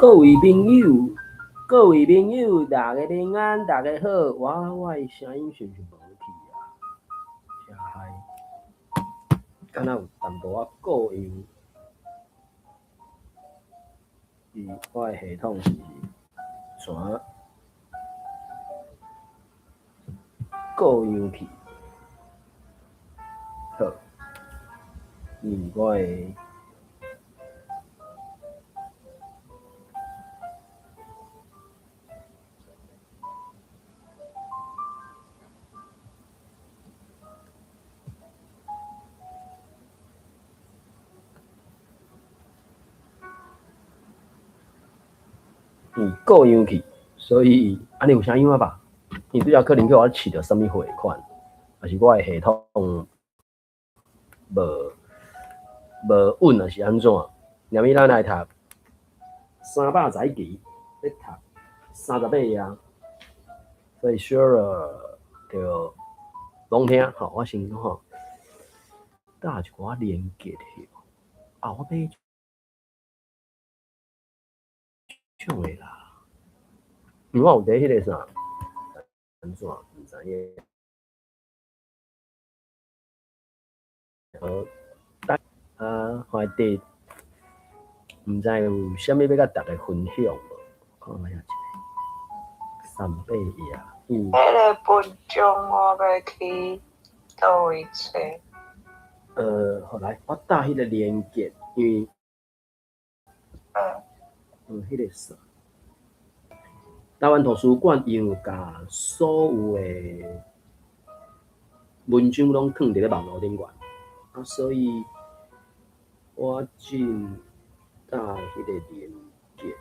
各位朋友，各位朋友，大家平安，大家好。我的聲音是毋是無去啊？真害，敢若有淡薄仔故障。伊我的系統是怎故障去？好，因為我的。故障去，所以按呢有聲音啊吧？因為拄才可能叫我試著啥物貨款，抑是我的系統無無穩，抑是按怎？乃物咱來讀300載期，欲讀38頁，所以 share 就攏聽吼，我先講吼，搭一寡連結啊，我欲唱的啦，因為我有佇彼个啥，按怎毋知影。好，啊，懷弟，毋知有啥物欲共大家分享無？看覓仔一个三八頁，嗯。彼个文章我欲去佗位揣？好來，我搭彼个連結，因為，彼个啥，台灣圖書館因有共所有的文章攏囥佇咧網路頂懸，啊，所以我進搭彼個連結，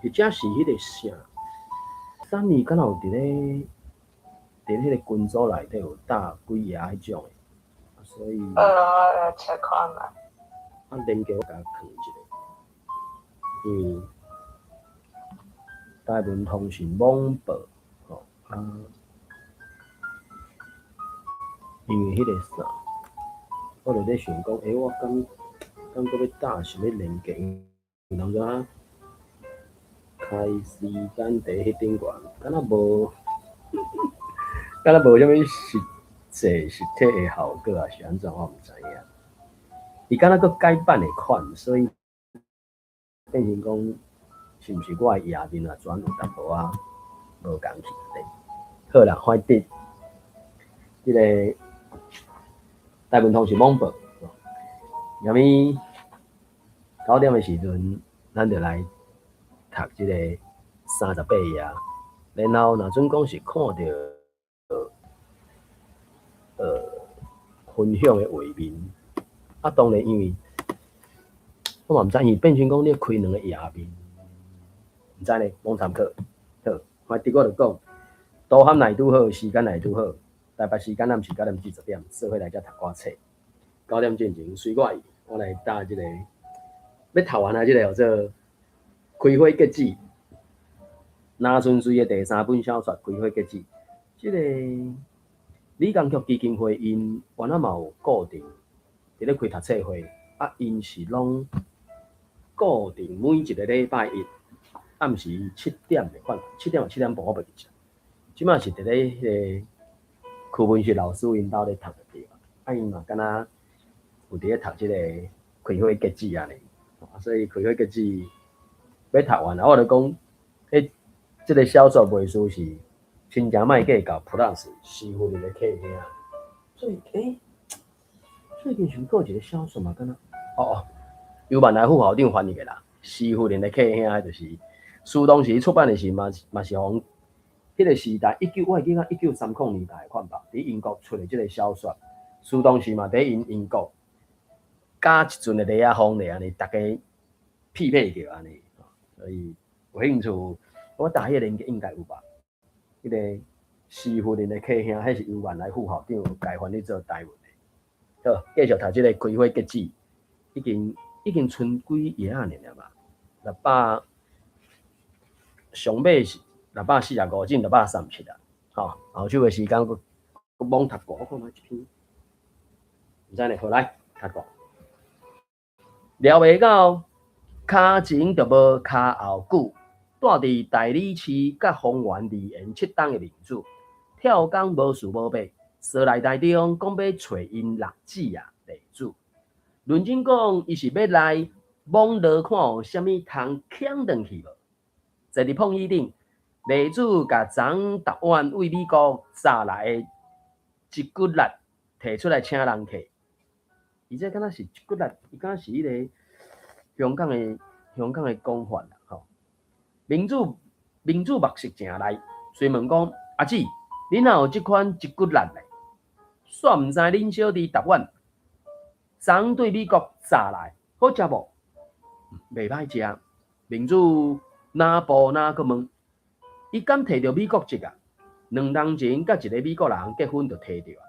或者是彼個啥，啥物敢若有佇咧彼個群組內底有搭幾頁彼種的，啊，所以，好，我來揣看覓。啊，連結我共囥一下，因為台文通訊網報，吼啊，因為彼個啥，我就咧想講，欸，我敢敢閣欲搭啥物連結？因為人知影開時間佇彼頂懸，敢若無啥物實際實體的效果，抑是按怎，我毋知影。伊敢若閣改版的款，所以變成講，是毋是我的頁面啊，轉有淡薄仔無仝去咧？好啦，反正這個台文通訊網報，啥物9點的時陣，咱就來讀這個38頁。然後若準講是看著分享的畫面，啊，當然因為我嘛毋知，因為變成講你開兩個頁面，毋知呢，罔參考。好，反正我就講，導航來拄好，時間來拄好，台北時間暗時9點至10點，做伙來遮讀歌冊。9點進前隨我意，我來搭這個，欲讀完啊，這個叫做《開花結子》，林春水的第三本小說《開花結子》。這個李江菊基金會𪜶原來嘛有固定佇咧開讀冊會，啊，𪜶是攏固定每一個禮拜一暗時7點的款，7點抑7點半我袂記得。這馬是佇咧彼個柯文學老師𪜶兜咧讀就對啊，啊，𪜶嘛敢若有佇咧讀這個開花結子按呢，所以開花結子欲讀完啊，我就講，彼這個小說袂輸是親情莫計較 Plus 師夫人的客兄，所以最近是毋閣有一個小說嘛，敢若哦哦，由萬來副校長翻譯的啦，師夫人的客兄，就是書當時出版的時嘛嘛是予彼個時代我會記得1930年代的款吧，佇英國出的這個小說，書當時嘛佇𪜶英國，佮一陣的螺仔風咧按呢，逐家屁屁叫按呢，所以有興趣，我搭彼個連結應該有吧？彼個師夫人的客兄，彼是由萬來副校長共翻譯做台文的。好，繼續讀這個開花結子，已經賰幾頁仔爾爾吧？六百上尾是645，進637啊。吼，後手的時間閣閣罔讀過，我看覓一篇，毋知呢，好來讀過。料袂到，跤前就無跤後久，住佇大理市佮豐原離緣7冬的明子，跳工無事無白，趖來台中講欲揣𪜶六姊仔麗子。論真講，伊是欲來網路看有啥物通搶轉去無？坐佇碰椅頂，麗子共昨台灣為美國紮來的一骨力提出來請人客。伊這敢若是一骨力，伊敢若是彼个香港的講法啦吼。明子明子目色誠利，隨問講：阿姊，恁哪有這款一骨力咧？煞毋知恁小弟台灣昨對美國紮來好食無？袂歹食。明子哪步哪閣問，伊敢提著美國籍啊？2冬前佮一个美國人結婚就提著啊，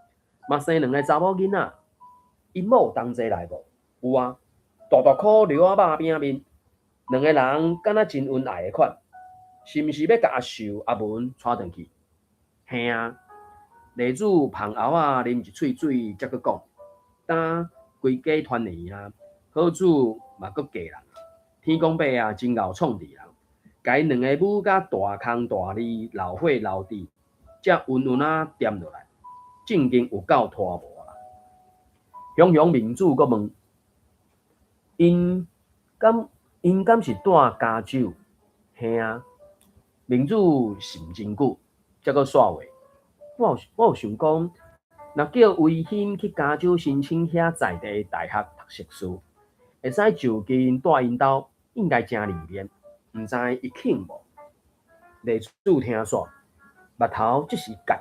嘛生兩个查某囡仔。𪜶某同齊來無？有啊，大大箍瘤仔肉餅面，兩个人敢若真恩愛的款，是毋是欲共阿秀、阿文帶轉去？嘿啊，麗子捧喉仔啉一喙水，才閣講，今規家團圓啊，好主嘛閣嫁人，天公伯啊真𠢕創治人，共𪜶兩个母佮大空大二老歲老弟，才穩穩仔踮落來，正經有夠拖無啦。雄雄明子閣問，𪜶敢是住加州？嘿啊，明子想真久，才閣煞話。我有想講，若叫維興去加州申請遐在地大學讀碩士，會使就近蹛𪜶兜，應該誠利便。毋知伊肯無？麗子聽煞，目頭這時結，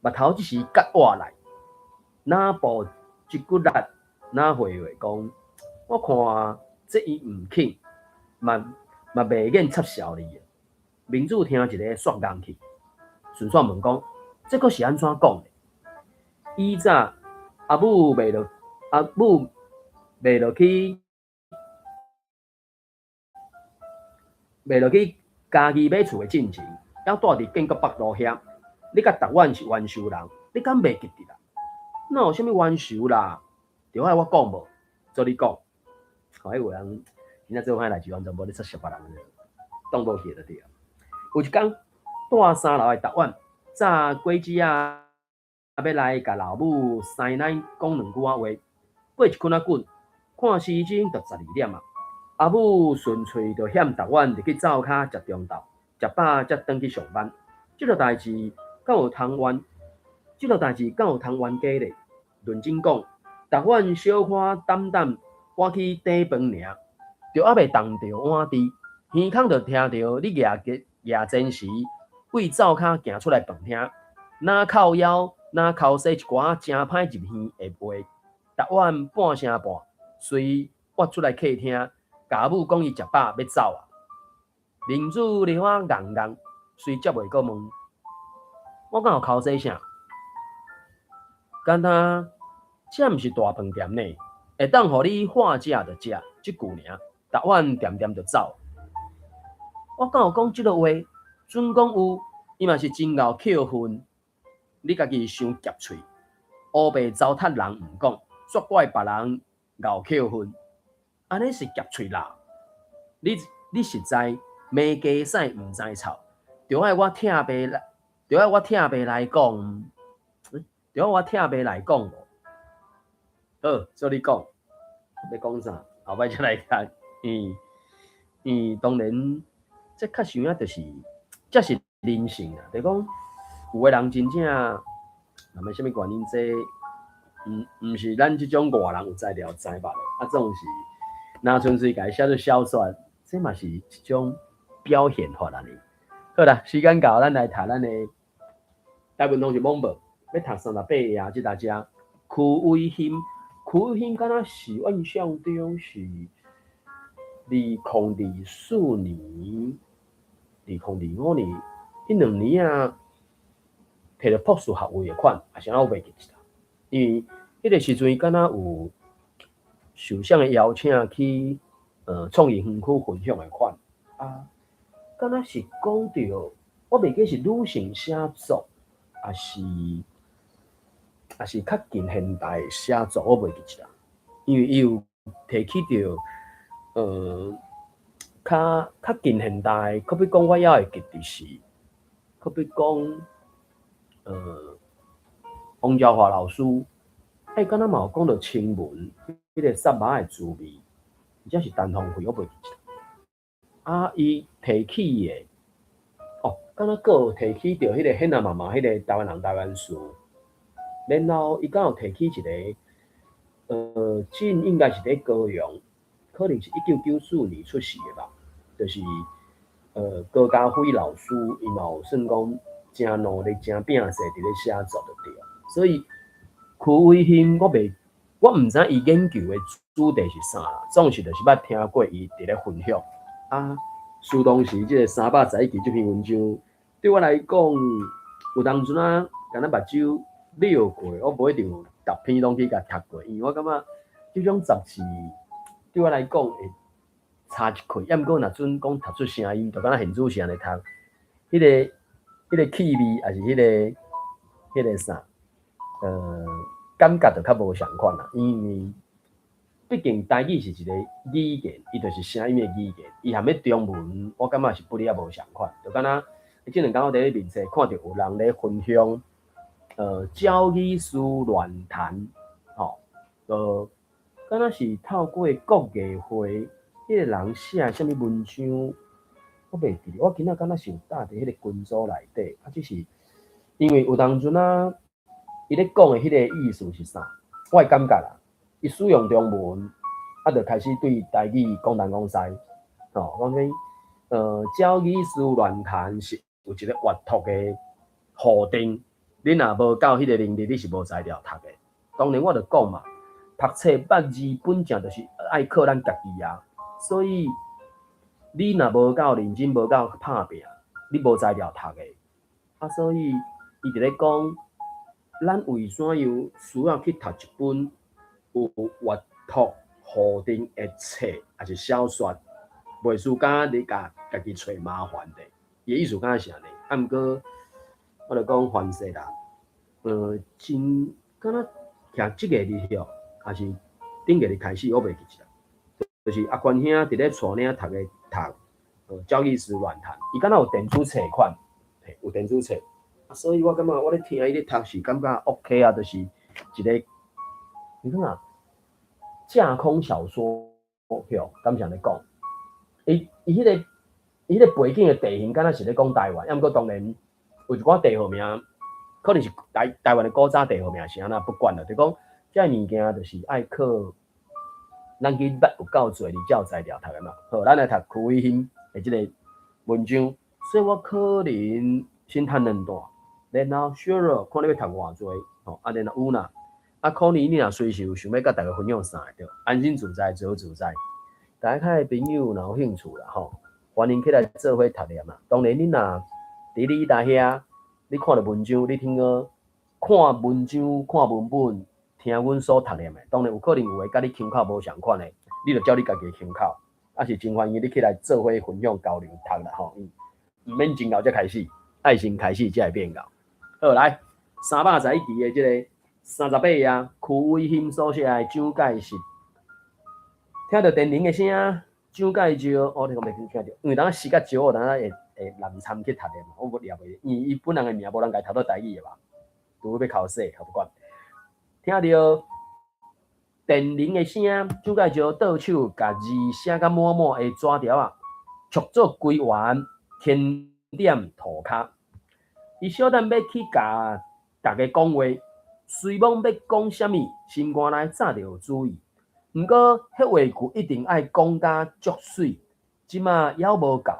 目頭這時結活來，哪步一骨力，哪回話講？我看這伊毋肯，嘛袂免插潲你。明子聽一个煞愣去，順煞問講：這閣是按怎講的？以早阿母袂落，阿母袂落去，袂落去家己買厝的進前，猶蹛佇建國北路遐。你佮台灣是冤仇人，你敢袂記得啦？哪有啥物冤仇啦？著愛我講無？做你講。吼，彼有人真正做歹代誌，完全無咧插潲別人的，當無去就對。有一工，蹛三樓的台灣，早果子仔欲來共老母師奶講兩句仔話，過一困仔久，看時鐘就12點啊。阿母順喙就嫌台灣入去灶跤食中晝，食飽才轉去上班。這个代誌敢有通冤？這个代誌敢有通冤家咧？論真講，台灣小可膽膽，我去短飯爾，就猶未動著碗箸，耳空就聽著你蜈蜈前時為灶跤行出來飯廳，若靠腰，若剾洗一寡誠歹入耳的話，台灣半聲半，隨挖出來客廳，共阿母講伊食飽欲走啊。明子尿仔硬硬，隨接話閣問：我敢有剾洗啥？敢若這毋是大飯店呢，會當予你喊食就食，這句爾，台灣恬恬就走。我敢有講這个話？準講有，伊嘛是真𠢕扣分。你家己傷挾喙，烏白糟蹋人毋講，煞怪別人𠢕扣分，按呢是挾喙啦。你實在罵雞屎毋知臭，著愛我疼爸來，著愛我疼爸來講，著愛我疼爸來講無？好，做你講，欲講啥？後擺才來讀。嗯，當然，這較實影就是，這是人性啊。就是講，有的人真正，若欲啥物原因，這毋是咱這種外人有才調知捌的，啊，總是若純粹共伊寫做小說，這嘛是一種表現法按呢。好啦，時間到，咱來讀咱的大部分攏是網報，欲讀38頁這搭遮。區偉興，區偉興敢若是我印象中是2024年、2025年，彼2年啊，摕著博士學位的款，抑是按怎我袂記得啦。因為彼个時陣敢若有受啥的邀請去創意園區分享的款啊，敢若是講著，我袂記是女性寫作，抑是較近現代寫作，我袂記得啦。因為伊有提起著，較較近現代，可比講我猶會記得是，可比講，王昭華老師，欸，敢若嘛有講著清文，彼個薩瑪的滋味，或者是陳芳惠，我袂記得。啊，伊提起的，哦，敢若閣有提起著彼個彼若媽媽，彼個台灣人台灣事，然後伊敢有提起一個，這應該是佇高雄，可能是1994年出世的吧，就是高嘉輝老師，伊嘛有算講誠努力、誠拼勢佇咧寫作就對。所以區偉興，我袂，我毋知伊研究的主題是啥啦，總是就是捌聽過伊佇咧分享。啊，書當時這個311期這篇文章，對我來講，有當陣啊，敢若目睭溜過，我無一定有逐篇攏去共讀過，因為我感覺這種雜誌對我來講會差一塊，抑毋過若準講讀出聲音，就敢若現主持按呢讀，彼個氣味，抑是彼個啥，感覺就較無仝款啦，因為畢竟台語是一個語言，伊就是聲音的語言，伊含咧中文，我感覺是不離仔無仝款，就敢若這兩工我佇咧面冊看著有人咧分享，鳥語師亂談，吼，敢若是透過國藝會，彼個人寫的啥物文章，我袂記得，我今仔敢若是有搭佇彼個群組內底，啊，只是因為有當陣啊，伊咧講的彼個意思是啥？我的感覺啦，伊使用中文，啊，就開始對台語講東講西，吼，講啥物？鳥語師亂談是有一個閱讀的戶定，你若無夠彼個能力，你是無材料讀的。當然，我就講嘛，讀冊捌字本正就是愛靠咱家己啊，所以你若無夠認真，無夠拍拚，你無材料讀的。啊，所以伊佇咧講，咱為怎樣需要去讀一本有閱讀戶定的冊，抑是小說，袂輸敢你共家己揣麻煩的。伊的意思敢若是按呢，啊，毋過我就講凡勢啦，真敢若徛這個日吼，抑是頂個日開始，我袂記得啦。就是阿關兄佇咧帶領逐家讀，鳥語師亂談，伊敢若有電子冊款，嘿，有電子冊，所以我感覺我咧聽伊咧讀是感覺 OK 啊，就是一個，你講啊，架空小說，吼，敢是按呢講？伊彼個背景的地形，敢若是咧講台灣，抑毋過當然有一寡地號名，可能是台灣的古早地號名是按怎，不管啦，就講這个物件就是愛靠咱去捌有夠濟，你才有材料讀的嘛。好，咱來讀區偉興的這個文章，所以我可能先趁兩段，然後 Cheryl 看你欲讀偌濟，吼，啊，然後有啦，啊，可能你若隨時有想欲佮大家分享啥的，安心自在，自由自在。大家的朋友若有興趣啦，吼，歡迎起來做伙讀念啦。當然，你若佇你大遐，你看著文章，你聽講看文章、看文本，聽阮所讀念的，當然有可能有的佮你腔口無仝款的，你就照你家己的腔口，啊是真歡迎你起來做伙分享交流讀啦吼。毋免真𠢕才開始，愛先開始才會變𠢕。好，來311期的這個38頁，區偉興所寫的蔣介石，聽著電鈴的聲，蔣介石，哦，你講袂聽著，因為當時較少，有當會難參去讀的嘛，我無掠袂，因為伊本人的名無人共伊讀做台語的吧，除非欲考試，不管。聽著電鈴的聲，蔣介石倒手共字寫甲滿滿的紙條仔，戳做規圓，牽點塗跤。伊小等欲去共逐家講話，雖罔欲講啥物，心肝內早就有主意。毋過，彼話句一定愛講甲足媠，這馬猶無夠，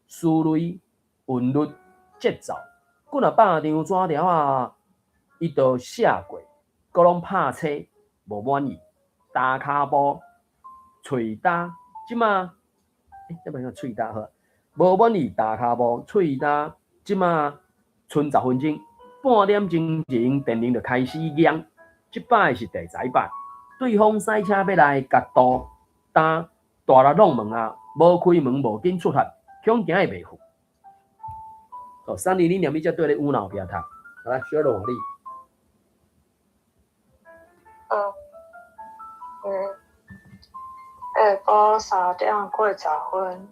思慮、韻律、節奏，幾若百張紙條仔，伊都寫過，閣攏拍車，無滿意，踏跤步，喙焦，這馬，欸，這擺叫喙焦好，無滿意，踏跤步，喙焦，這馬賰10分鐘，半點鐘前電鈴就開始響，這擺是第十一擺。對方駛車欲來共渡，焦大力弄門啊，無開門無緊出發，恐驚會袂赴。哦，三年你念你才對咧有腦邊讀，好來，小羅你。嗯嗯，下晡3點過10分，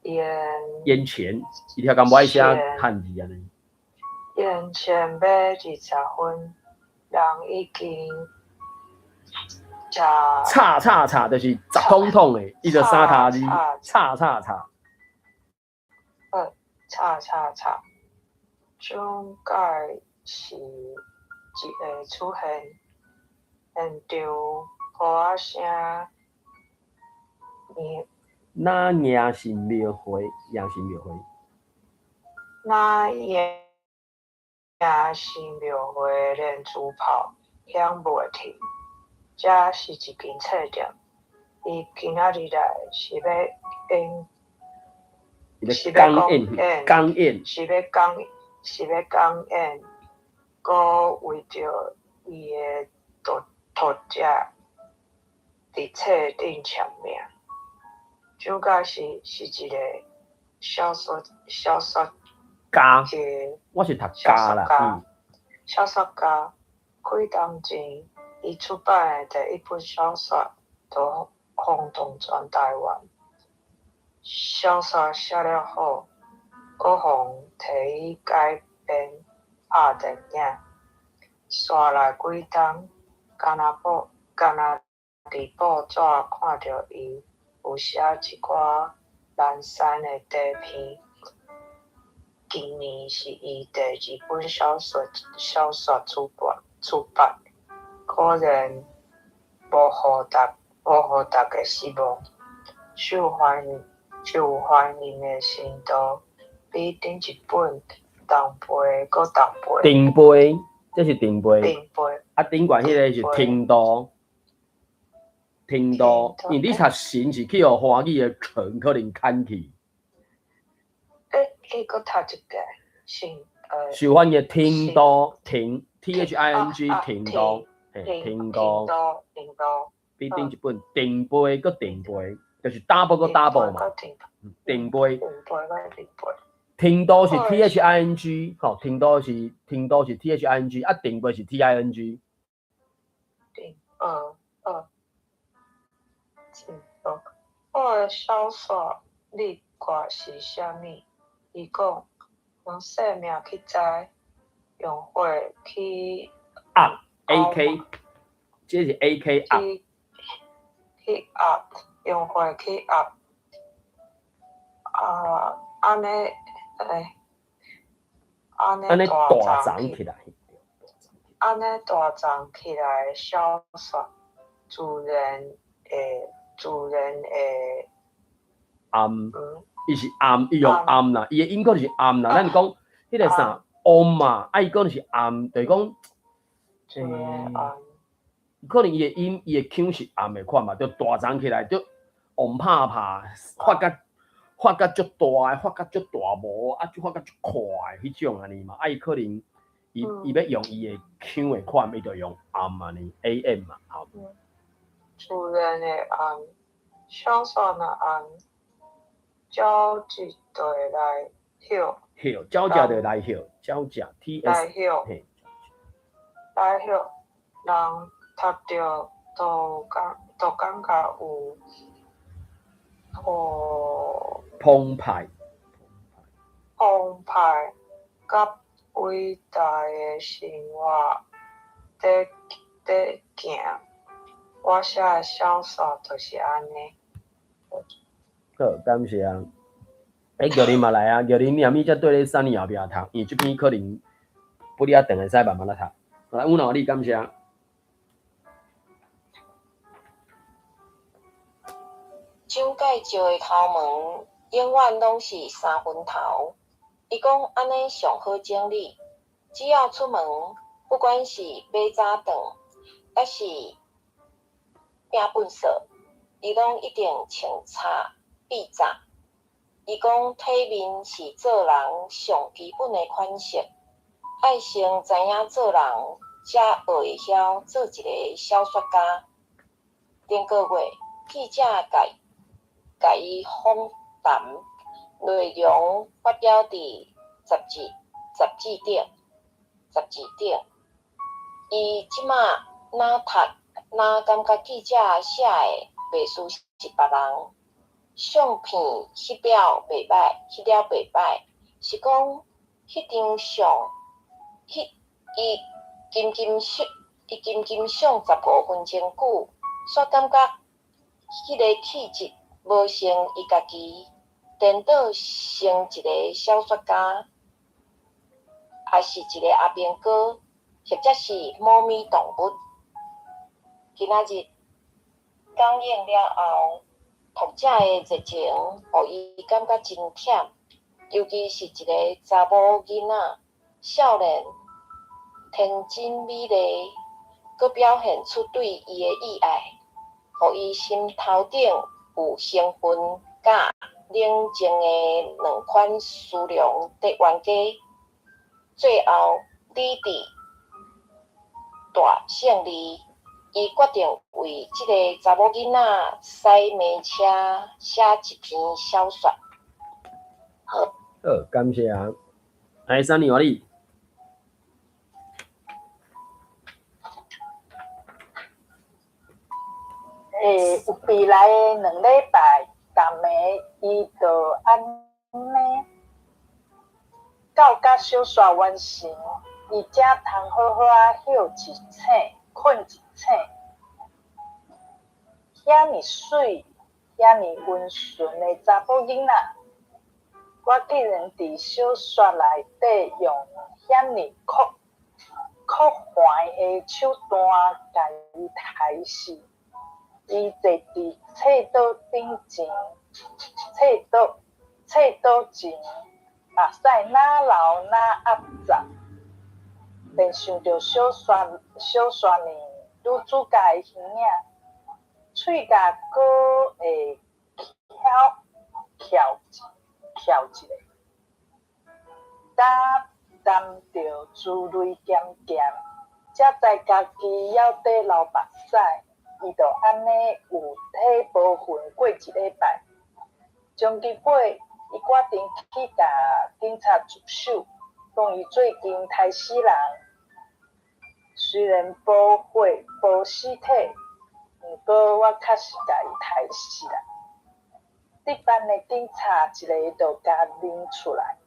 演演前，伊聽講無愛寫漢字按呢。演前欲20分，人已經食吵吵吵，就是雜統統的，伊就三跤字，吵吵吵。吵吵吵，蔣介石一个出現，現場呼仔聲，若迎神廟會，迎神廟會。若迎神廟會連珠炮響袂停，這是一間冊店。伊今仔日來是欲演，是欲講演，講演，是欲講，是欲講演，閣為著伊的讀讀者佇冊頂簽名。蔣介石是一个小說小說家，我是讀家啦，小說家。開當前，伊出版的第一本小說就轟動全台灣。小說寫了好，閣予提去改編拍電影。紲來幾冬，敢若報，敢若佇報紙看著伊有寫一寡南山的短篇。今年是伊第二本小說小說出版出版，果然無予逐無予逐家失望，受歡迎受歡迎的程度比頂一本同輩閣同輩。頂輩，這是頂輩。頂輩。啊，頂懸彼个是程度，程度，因為你讀神是去予華語的程可能砍去。欸，你閣讀一遍，是受歡迎程度，程 T H I N G 程度，嘿，程度，程度，比頂一本頂輩閣頂輩，就是 double 閣 double 嘛。頂輩。頂輩閣頂輩。程度是 T H I N G，吼，程度是程度是 T H I N G，啊，頂輩是 T I N G。頂，程度。我的小說秘訣是啥物？伊講，用性命去知，用火去壓 A K，這是 A K 壓。去壓，用火去壓。啊，按呢，欸，按呢大張起來。按呢大張起來小說，自然會，自然會。暗，伊是暗，伊用暗啦，伊的音可能是暗啦。咱講彼个啥暗嘛，啊伊可能是暗，就是講，欸，可能伊的音，伊的腔是暗的款嘛，就大張起來，就旺拍拍，發甲發甲足大的，發甲足大無，啊，發甲足快的彼種按呢嘛，啊伊可能伊伊欲用伊的腔的款，伊就用暗按呢，A M 嘛暗。自然的暗，小說若暗。鳥一就會來歇，歇，鳥隻就來歇，鳥隻 T S，來歇，來歇，人讀著都感都感覺有澎澎湃，澎湃佮偉大的生活佇佇行。我寫的小說就是按呢。好，感謝啊！欸，玉林嘛來啊，玉林你踮咪才綴咧三年後壁讀，因為這篇可能不哩啊，轉會使慢慢來讀。來，有哪你感謝。蔣介石的頭毛永遠攏是三分頭，伊講按呢上好整理，只要出門，不管是買早頓，抑是拼糞掃，伊攏一定穿插。必炸。伊講體面是做人上基本的款式，愛先知影做人，才學會曉做一个小說家。頂个月，記者共伊訪談，內容發表佇雜誌雜誌頂，雜誌頂。伊這馬若讀，若感覺記者寫的袂输是別人。相片翕了袂䆀，翕了袂䆀，是講彼張相，彼伊金金相，伊金金相15分鐘久，煞感覺彼个氣質無像伊家己，顛倒成一个小說家，抑是一个阿兵哥，或者是貓咪動物。今仔日講演了後，讀者的熱情，予伊感覺真忝，尤其是一个查某囡仔，少年、天真美麗，閣表現出對伊的意愛，予伊心頭頂有興奮佮冷靜的兩款思量佇冤家。最後，理智大勝利。伊決定為這个查某囡仔駛馬車寫一篇小說。好，好，感謝。來，三年換你。欸，有未來的2禮拜，逐暝伊就按呢，到甲小說完成，伊才通好好仔歇一醒，睏一醒。遐爾媠，遐爾溫順的查某囡仔，我竟然佇小說內底用遐爾酷酷橫的手段共伊刣死。伊坐佇冊桌頂前，冊桌冊桌前，目屎若流若壓雜，便想著小說小說呢女主角的形影，喙角閣會翹翹翹一下，担担著珠淚咸咸，才知家己猶佇流目屎。伊就按呢有體無魂過一禮拜，終其尾，伊決定去共警察自首，講伊最近刣死人，雖然無血無屍體，毋過我確實共伊刣死啦。值班的警察一下就共認出來，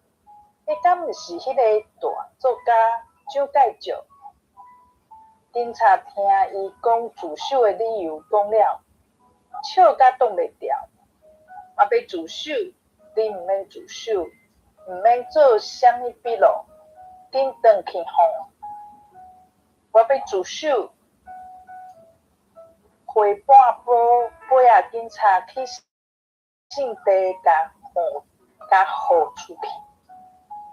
彼敢毋是彼个大作家蔣介石？警察聽伊講自首的理由，講了，笑甲擋袂牢。我欲自首，你毋免自首，毋免做啥物筆錄，緊轉去吼。我欲自首，花半波尾仔警察去聖地共共放出去。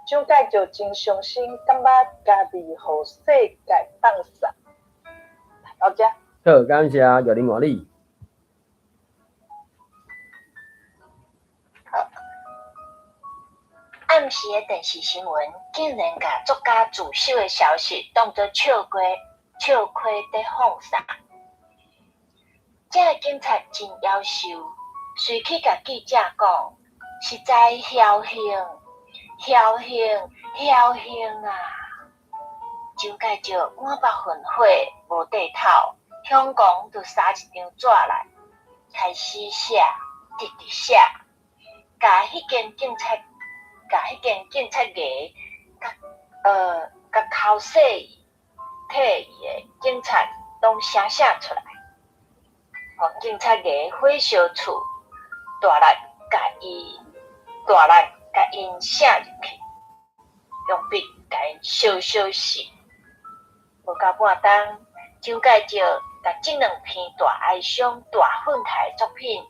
蔣介石真傷心，感覺家己予世界放散。到遮。好，感謝玉玲換你。好。暗時的電視新聞竟然共作家自首的消息當作笑話，笑話佇放送。這个警察真夭壽，隨去共記者講，實在僥倖，僥倖，僥倖啊！蔣介石滿腹憤火，無底透，香港就撒一張紙來，開始寫，直直寫，共彼間警察，共彼間警察衙，共剾洗伊、替伊的警察攏寫寫出來，予警察衙火燒厝，大力共伊，大力共𪜶寫入去，用筆共𪜶燒燒死。無夠半冬，蔣介石共這兩篇大哀傷、大憤慨的作品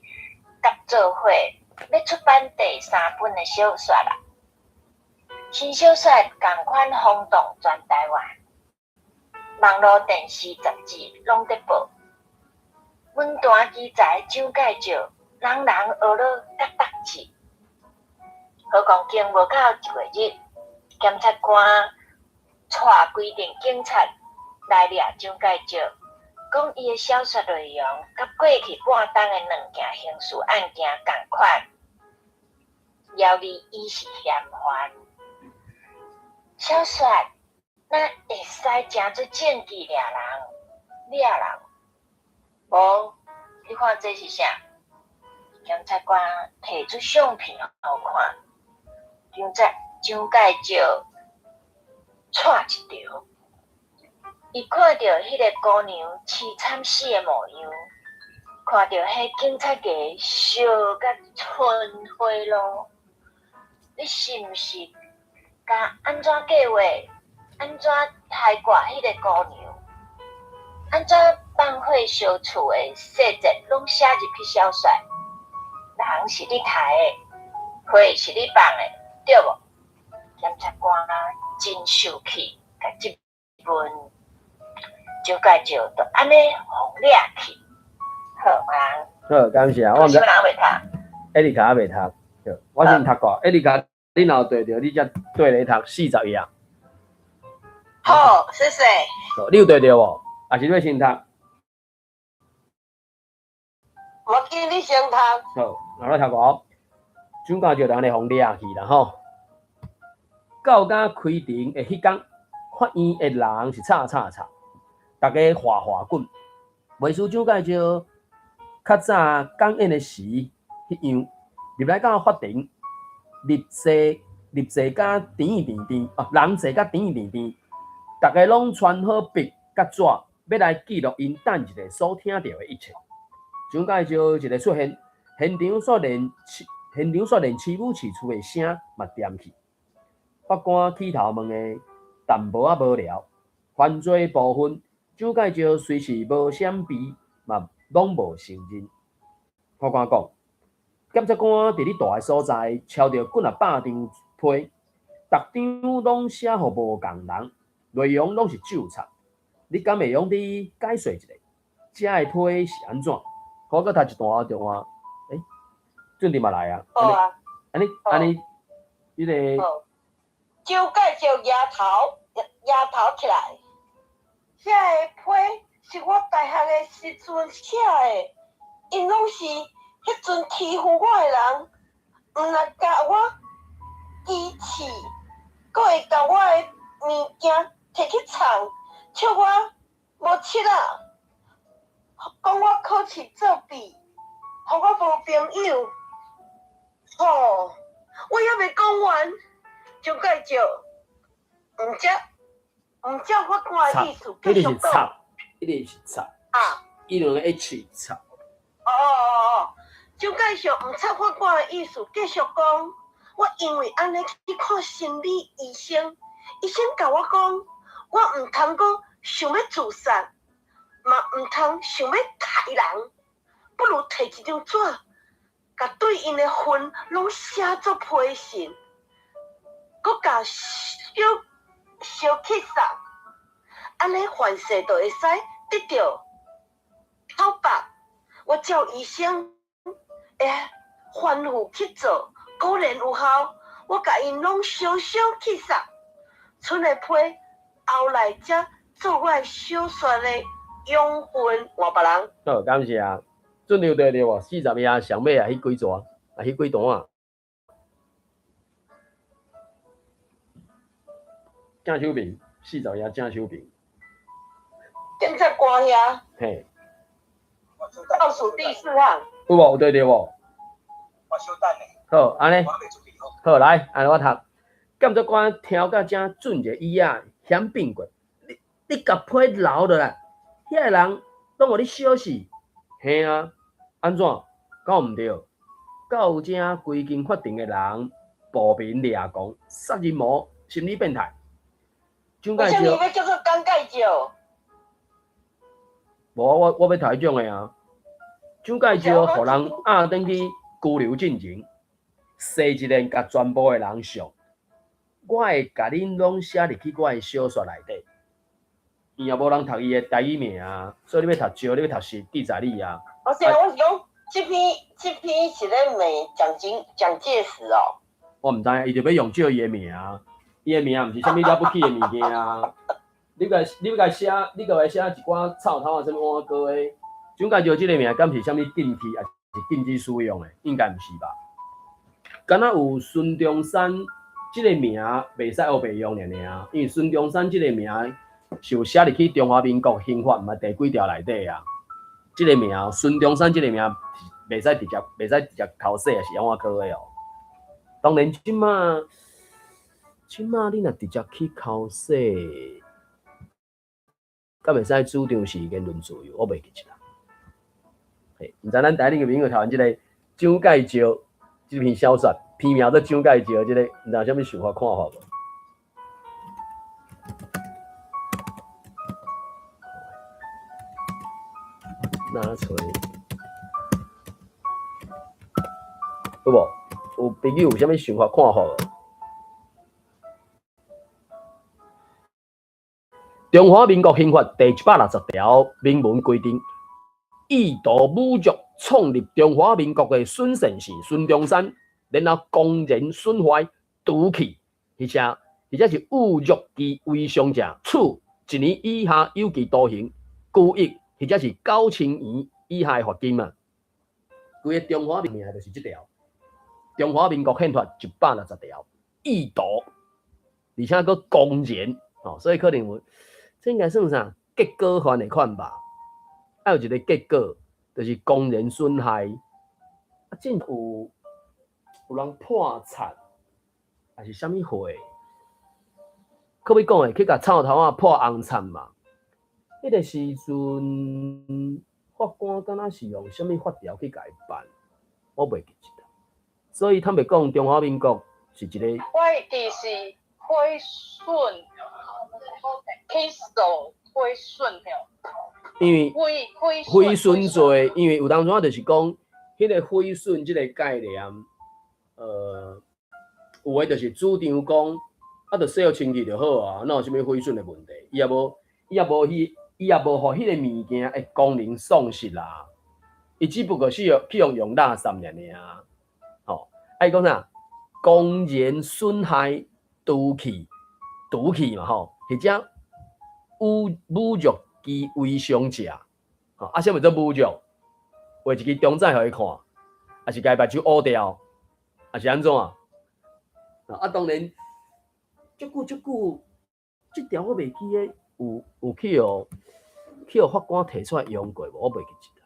佮做伙，欲出版第三本的小說啦。新小說仝款轟動全台灣，網路、電視、雜誌攏佇報。文壇奇才蔣介石，人人學咾佮得志。好光景無到一月日，檢察官帶規陣警察來掠蔣介石，講伊的小說內容佮過去半冬的兩件刑事案件仝款，懷疑伊是嫌犯。小說哪會使成做證據掠人？掠人？無，你看這是啥？檢察官提出相片予看，蔣介石掣一著，伊看著彼个姑娘淒慘死的模樣，看著彼警察家燒甲春花露，你是毋是共按怎計劃？按怎刣割彼个姑娘？按怎放火燒厝的細節攏寫入去小說？人是你刣的，火是你放的，對無？檢察官真受氣，共質問，蔣介石就按呢予掠去，好嗎？好，感謝。我毋知。啥物人袂讀？艾麗卡猶未讀，對，我先讀過。艾麗卡，你若有對著，你才對咧讀四十頁。好，謝謝。好，你有對著無？抑是你欲先讀？無緊，你先讀。好，那我讀過。蔣介石就按呢予掠去啦吼。到敢開庭的彼工，法院的人是吵吵吵，逐家嘩嘩滾。袂輸蔣介石較早講演的時彼樣，入來到法庭，入坐甲甜甜甜，哦，人坐甲甜甜甜，逐家攏揣好筆佮紙，欲來記錄𪜶等一下所聽著的一切。蔣介石一个出現，現場煞連起舞飼蛆的聲嘛恬去。法官起頭問的淡薄仔無聊，犯罪部分，蔣介石雖是無閃避，嘛攏無承認。法官講，檢察官佇你蹛的所在抄著幾若百張批，逐張攏寫予無仝人，內容攏是咒插。你敢會用得解說一下？這的批是按怎？我閣讀一段就換，欸，準備嘛來啊？好啊。按呢按呢，彼個。蔣介石舉頭起來，遐个批是我大漢的時陣寫的，𪜶攏是彼陣欺負我的人，毋若共我支持，閣會共我的物件提去藏，笑我無拭仔，講我考試作弊，予我無朋友。吼，我猶未講完。蔣介石，毋照法官的意思繼續講。彼个是插，啊，伊兩個 H 插。哦哦哦，蔣介石毋插法官的意思，繼續講。我因為按呢去看心理醫生，醫生共我講，我毋通閣想欲自殺，嘛毋通想欲刣人，不如提一張紙，共對𪜶的恨攏寫做批信。閣共燒燒去送，按呢凡事就會使得著透白。我照醫生的吩咐去做，果然有效。我共𪜶攏燒燒去送，賰的批後來才做我的小說的養分。換別人。好，感謝。準備對著無？四十頁上尾啊，彼幾段啊，彼幾段啊。正手面，四十頁正手面。檢察官遐。嘿。倒數第四行。有無？有對著無？我小等咧。好，按呢。好，來，按呢我讀。檢察官聽到遮，轉一个椅仔，險變過。你共批留落來，遐个人攏予你燒死。嘿啊，按怎？敢有毋對？到遮規間法庭的人，暴民掠狂，殺人魔，心理變態。蔣介石。為啥物欲叫做蔣介石？無，我欲讀彼種的啊。蔣介石予人押轉去拘留進前，踅一遍共全部的人上，我會共恁攏寫入去我的小說內底。伊也無人讀伊的台語名啊，所以你欲讀石，你欲讀實，記在你啊。不是，我是講，這篇是咧罵蔣介石哦。我毋知影，伊就欲用借伊的名啊，伊的名毋是啥物了不起的物件啊。你欲共寫，你共伊寫一寡臭頭啊，啥物碗糕的。蔣介石這个名敢是啥物禁忌，抑是禁止使用的？應該毋是吧？敢若有孫中山這个名袂使烏白用爾爾，因為孫中山這个名是有寫入去中華民國刑法毋知第幾條內底啊。這个名，孫中山這个名袂使直接剾洗，也是按怎考的哦。當然，這馬你若直接去剾洗，敢會使主張是言論自由？我袂記得啦。嘿，毋知咱台裡的朋友聽完這个蔣介石這篇小說，篇名做蔣介石，這个毋知有啥物想法看法無？哪揣？有無？有朋友有啥物想法看法無？中華民國刑法第160條明文規定，意圖侮辱創立中華民國的孫先生孫中山，然後公然損壞、毒氣，或者是侮辱其遺孀者，處一年以下有期徒刑、拘役，或者是9000元以下的罰金啊。規个中華民國就是這條，中華民國憲法160條，意圖，而且閣公然，哦，所以可能有，這應該算啥？結果犯的款吧？還有一個結果，就是公然損害，啊，真有人破產，還是啥物貨？可欲講的，去共臭頭仔破紅杉嘛？彼个時陣，法官敢若是用啥物法條去共伊辦？我袂記得。所以坦白講，中華民國是一個。我會記是毀損，起訴毀損吼。因為毀毀損罪，因為有當陣就是講，彼個毀損這個概念，有的就是主張講，啊，就洗予清氣就好啊，哪有啥物毀損的問題？伊也無予彼個物件的功能喪失啦。伊只不過是去用垃圾爾爾，吼。啊，伊講啥？公然損害、毒氣、毒氣嘛吼，或者侮辱其遺孀者，吼，啊，啥物做侮辱？畫一支中指予伊看，抑是共伊目睭烏掉，抑是按怎？啊，當然，足久足久，這條我袂記得有去予法官提出來用過無？我袂記得。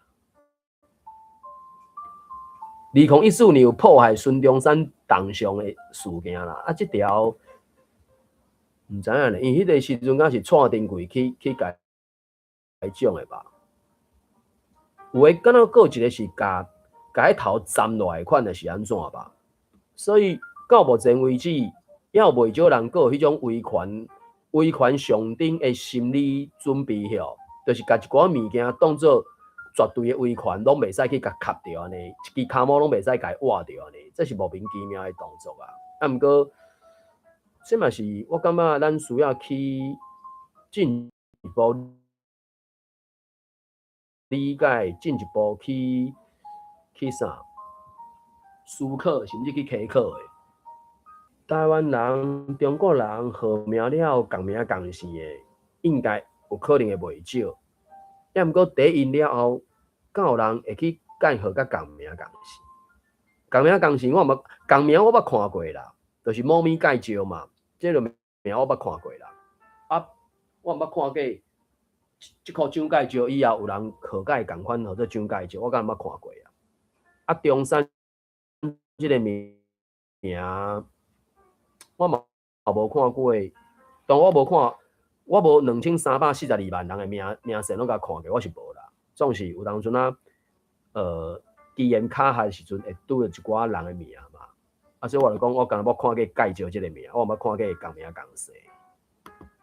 2014年有迫害孫中山銅像的事件啦，啊，這條毋知影咧，因為彼个時陣敢是蔡丁貴去共伊講的吧？有的敢若閣有一個是共彼頭斬落來款的是按怎吧？所以到目前為止，猶有袂少人閣有彼種威權上頂的心理準備吼，就是共一寡物件當做絕對的威權，攏袂使去共磕著按呢，一支跤毛攏袂使共伊挖著按呢，這是莫名其妙的動作啊！啊，毋過，這嘛是我感覺咱需要去進一步理解，進一步去啥思考，甚至去稽考的。台灣人、中國人號名了共名共姓的，應該有可能會袂少。抑毋過第一了後，敢有人會去佮號佮共名共姓？共名共姓我毋捌，共名我捌看過啦，就是某咪介紹嘛，這個名我捌看過啦。啊，我毋捌看過這箍蔣介石以後有人號佮伊仝款號做蔣介石，我敢毋捌看過啊。啊，中山這個名，我嘛無看過，當我無看，我無2342萬人的名姓攏共看過，我是無啦。總是有當陣啊，機緣巧合的時陣會拄著一寡人的名嘛。啊，所以我就講，我敢若捌看過介紹這個名，我毋捌看過仝名仝姓。